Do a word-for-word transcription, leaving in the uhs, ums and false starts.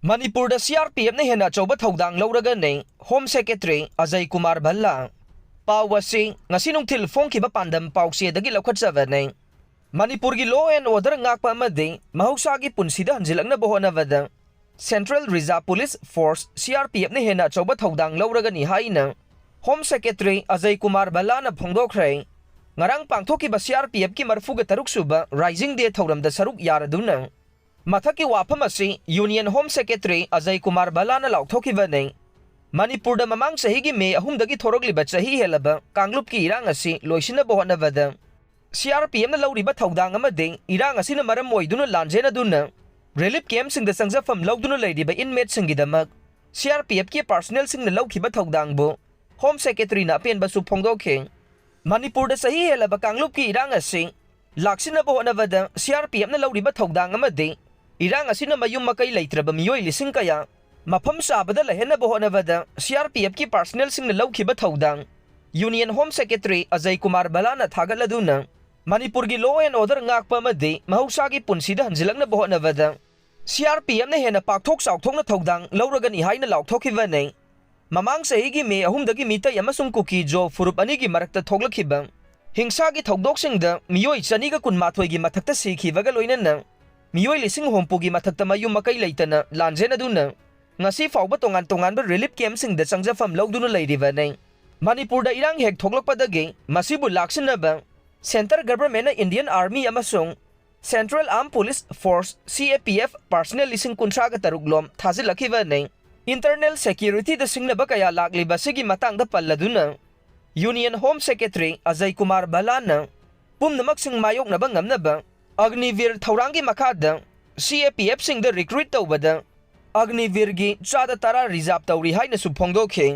ꯃꯅꯤꯄꯨꯔꯗ ꯁꯤ R P ꯑꯦꯐꯅ ꯍꯦꯟꯅ ꯑꯆꯧꯕ ꯊꯧꯗꯥꯡ ꯂꯧꯔꯒꯅꯤ, ꯍꯣꯝ ꯁꯦꯀ꯭ꯔꯦꯇꯔꯤ ꯑꯖꯌ ꯀꯨꯃꯥꯔ ꯚꯜꯂꯥ꯫ ꯄꯥꯎ ꯑꯁꯤ ꯉꯁꯤ ꯅꯨꯡꯊꯤꯜ ꯐꯣꯡꯈꯤꯕ ꯄꯥꯟꯗꯝ ꯄꯥꯎꯆꯦꯗꯒꯤ ꯂꯧꯈꯠꯆꯕꯅꯤ꯫ ꯃꯅꯤꯄꯨꯔꯒꯤ law and order ꯉꯥꯛꯄ ꯑꯃꯗꯤ ꯃꯍꯧꯁꯥꯒꯤ ꯄꯨꯟꯁꯤꯗ ꯍꯟꯖꯤꯜꯂꯛꯅꯕ ꯍꯣꯠꯅꯕꯗ Central Reserve Police Force, C R P ꯑꯦꯐꯅ ꯍꯦꯟꯅ ꯑꯆꯧꯕ ꯊꯧꯗꯥꯡ ꯂꯧꯔꯒꯅꯤ ꯍꯥꯏꯅ ꯍꯣꯝ ꯁꯦꯀ꯭ꯔꯦꯇꯔꯤ ꯑꯖꯌ ꯀꯨꯃꯥꯔ ꯚꯜꯂꯥꯅ ꯐꯣꯡꯗꯣꯛꯈ꯭ꯔꯦ꯫ ꯉꯔꯥꯡ ꯄꯥꯡꯊꯣꯛꯈꯤꯕ ꯁꯤ ꯑꯥꯔ ꯄꯤ ꯑꯦꯐꯀꯤ ꯃꯔꯤꯐꯨꯒ ꯇꯔꯨꯛ ꯁꯨꯕ Rising Day ꯊꯧꯔꯝꯗ ꯁꯔꯨꯛ ꯌꯥꯔꯗꯨꯅ ꯃꯊꯛꯀꯤ ꯋꯥꯐꯝ ꯑꯁꯤ union home secretary Ajay Kumar ꯚꯜꯂꯥꯅ ꯂꯥꯎꯊꯣꯛꯈꯤꯕꯅꯤ꯫ ꯃꯅꯤꯄꯨꯔꯗ ꯃꯃꯥꯡ ꯆꯍꯤꯒꯤ ꯃꯦ ꯑꯍꯨꯝꯗꯒꯤ ꯊꯣꯔꯛꯂꯤꯕ ꯆꯍꯤ ꯍꯦꯜꯂꯕ ꯀꯥꯡꯂꯨꯞꯀꯤ ꯏꯔꯥꯡ ꯑꯁꯤ ꯂꯣꯏꯁꯤꯟꯅꯕ ꯍꯣꯠꯅꯕꯗ ꯁꯤ ꯑꯥꯔ ꯄꯤ ꯑꯦꯐꯅ ꯂꯧꯔꯤꯕ ꯊꯧꯗꯥꯡ ꯑꯃꯗꯤ ꯏꯔꯥꯡ ꯑꯁꯤꯅ ꯃꯔꯝ ꯑꯣꯏꯗꯨꯅ ꯂꯥꯟꯖꯦꯟꯅꯗꯨꯅ ꯔꯤꯂꯤꯐ ꯀꯦꯝꯞꯁꯤꯡꯗ ꯆꯪꯖꯐꯝ ꯂꯧꯗꯨꯅ ꯂꯩꯔꯤꯕ ꯏꯟꯃꯦꯠꯁꯤꯡꯒꯤꯗꯃꯛ ꯁꯤ ꯑꯥꯔ ꯄꯤ ꯑꯦꯐꯀꯤ ꯄꯥꯔꯁꯅꯦꯜꯁꯤꯡꯅ ꯂꯧꯈꯤꯕ ꯊꯧꯗꯥꯡꯕꯨ ꯍꯣꯝ ꯁꯦꯀ꯭ꯔꯦꯇꯔꯤꯅ ꯑꯄꯦꯟꯕꯁꯨ ꯐꯣꯡꯗꯣꯛꯈꯤ꯫ ꯃꯅꯤꯄꯨꯔꯗ ꯆꯍꯤ ꯍꯦꯜꯂꯕ ꯀꯥꯡꯂꯨꯞꯀꯤ ꯏꯔꯥꯡ ꯑꯁꯤ ꯂꯥꯛꯁꯤꯟꯅꯕ ꯍꯣꯠꯅꯕꯗ ꯁꯤ ꯑꯥꯔ ꯄꯤ ꯑꯦꯐꯅ ꯂꯧꯔꯤꯕ ꯊꯧꯗꯥꯡ ꯑꯃꯗꯤ ꯏꯔꯥꯡ ꯑꯁꯤꯅ ꯃꯌꯨꯝ ꯃꯀꯩ ꯂꯩꯇ꯭ꯔꯕ ꯃꯤꯑꯣꯏ ꯂꯤꯁꯤꯡ ꯀꯌꯥ ꯃꯐꯝ ꯆꯥꯕꯗ ꯂꯩꯍꯟꯅꯕ ꯍꯣꯠꯅꯕꯗ ꯁꯤ ꯑꯥꯔ ꯄꯤ ꯑꯦꯐꯀꯤ ꯄꯥꯔꯁꯅꯦꯜꯁꯤꯡꯅ ꯂꯧꯈꯤꯕ ꯊꯧꯗꯥꯡ union home secretary Ajay Kumar ꯚꯜꯂꯥꯅ ꯊꯥꯒꯠꯂꯗꯨꯅ ꯃꯅꯤꯄꯨꯔꯒꯤ law and order ꯉꯥꯛꯄ ꯑꯃꯗꯤ ꯃꯍꯧꯁꯥꯒꯤ ꯄꯨꯟꯁꯤꯗ ꯍꯟꯖꯤꯜꯂꯛꯅꯕ ꯍꯣꯠꯅꯕꯗ ꯁꯤ ꯑꯥꯔ ꯄꯤ ꯑꯦꯐꯅ ꯍꯦꯟꯅ ꯄꯥꯛꯊꯣꯛ ꯆꯥꯎꯊꯣꯛꯅ ꯊꯧꯗꯥꯡ ꯂꯧꯔꯒꯅꯤ ꯍꯥꯏꯅ ꯂꯥꯎꯊꯣꯛꯈꯤꯕꯅꯤ꯫ ꯃꯃꯥꯡ ꯆꯍꯤꯒꯤ ꯃꯦ ꯑꯍꯨꯝꯗꯒꯤ ꯃꯤꯇꯩ ꯑꯃꯁꯨꯡ ꯀꯨꯀꯤ ꯖꯣ ꯐꯨꯔꯨꯞ ꯑꯅꯤꯒꯤ ꯃꯔꯛꯇ ꯊꯣꯛꯂꯛꯈꯤꯕ ꯍꯤꯡꯁꯥꯒꯤ ꯊꯧꯗꯣꯛꯁꯤꯡꯗ ꯃꯤꯑꯣꯏ ꯆꯅꯤꯒ ꯀꯨꯟꯃꯥꯊꯣꯏꯒꯤ ꯃꯊꯛꯇ ꯁꯤꯈꯤꯕꯒ ꯂꯣꯏꯅꯅ ꯃꯤꯑꯣꯏ ꯂꯤꯁꯤꯡ ꯍꯨꯝꯐꯨꯒꯤ ꯃꯊꯛꯇ ꯃꯌꯨꯝ ꯃꯀꯩ ꯂꯩꯇꯅ ꯂꯥꯟꯖꯦꯟꯅꯗꯨꯅ ꯉꯁꯤ ꯐꯥꯎꯕ ꯇꯣꯉꯥꯟ ꯇꯣꯉꯥꯟꯕ ꯔꯤꯂꯤꯐ ꯀꯦꯝꯞꯁꯤꯡꯗ ꯆꯪꯖꯐꯝ ꯂꯧꯗꯨꯅ ꯂꯩꯔꯤꯕꯅꯤ꯫ ꯃꯅꯤꯄꯨꯔꯗ ꯏꯔꯥꯡ ꯍꯦꯛ ꯊꯣꯛꯂꯛꯄꯗꯒꯤ ꯃꯁꯤꯕꯨ ꯂꯥꯛꯁꯤꯟꯅꯕ ꯁꯦꯟꯇꯔ ꯒꯚꯔꯟꯃꯦꯟꯠꯅ ꯏꯟꯗꯤꯌꯟ ꯑꯥꯔꯃꯤ ꯑꯃꯁꯨꯡ ꯁꯦꯟꯇ꯭ꯔꯦꯜ ꯑꯥꯔꯝ ꯄꯨꯂꯤꯁ ꯐꯣꯔꯁ, ꯁꯤ ꯑꯦ ꯄꯤ ꯑꯦꯐ, ꯄꯥꯔꯁꯅꯦꯜ ꯂꯤꯁꯤꯡ ꯀꯨꯟꯊ꯭ꯔꯥꯒ ꯇꯔꯨꯛ ꯂꯣꯝ ꯊꯥꯖꯤꯜꯂꯛꯈꯤꯕꯅꯤ꯫ ꯏꯟꯇꯔꯅꯦꯜ ꯁꯦꯀ꯭ꯌꯨꯔꯤꯇꯤꯗ ꯁꯤꯡꯅꯕ ꯀꯌꯥ ꯂꯥꯛꯂꯤꯕ ꯑꯁꯤꯒꯤ ꯃꯇꯥꯡꯗ ꯄꯜꯂꯗꯨꯅ union home secretary Ajay Kumar ꯚꯜꯂꯥꯅ ꯄꯨꯝꯅꯃꯛꯁꯤꯡ ꯃꯥꯌꯣꯛꯅꯕ ꯉꯝꯅꯕ ꯑꯒꯅꯤꯚꯤꯔ ꯊꯧꯔꯥꯡꯒꯤ ꯃꯈꯥꯗ ꯁꯤ ꯑꯦ ꯄꯤ ꯑꯦꯐꯁꯤꯡꯗ ꯔꯤꯀ꯭ꯔꯨꯏꯠ ꯇꯧꯕꯗ ꯑꯒꯅꯤꯚꯤꯔꯒꯤ ꯆꯥꯗ ꯇꯔꯥ ꯔꯤꯖꯥꯔꯚ ꯇꯧꯔꯤ ꯍꯥꯏꯅꯁꯨ ꯐꯣꯡꯗꯣꯛꯈꯤ꯫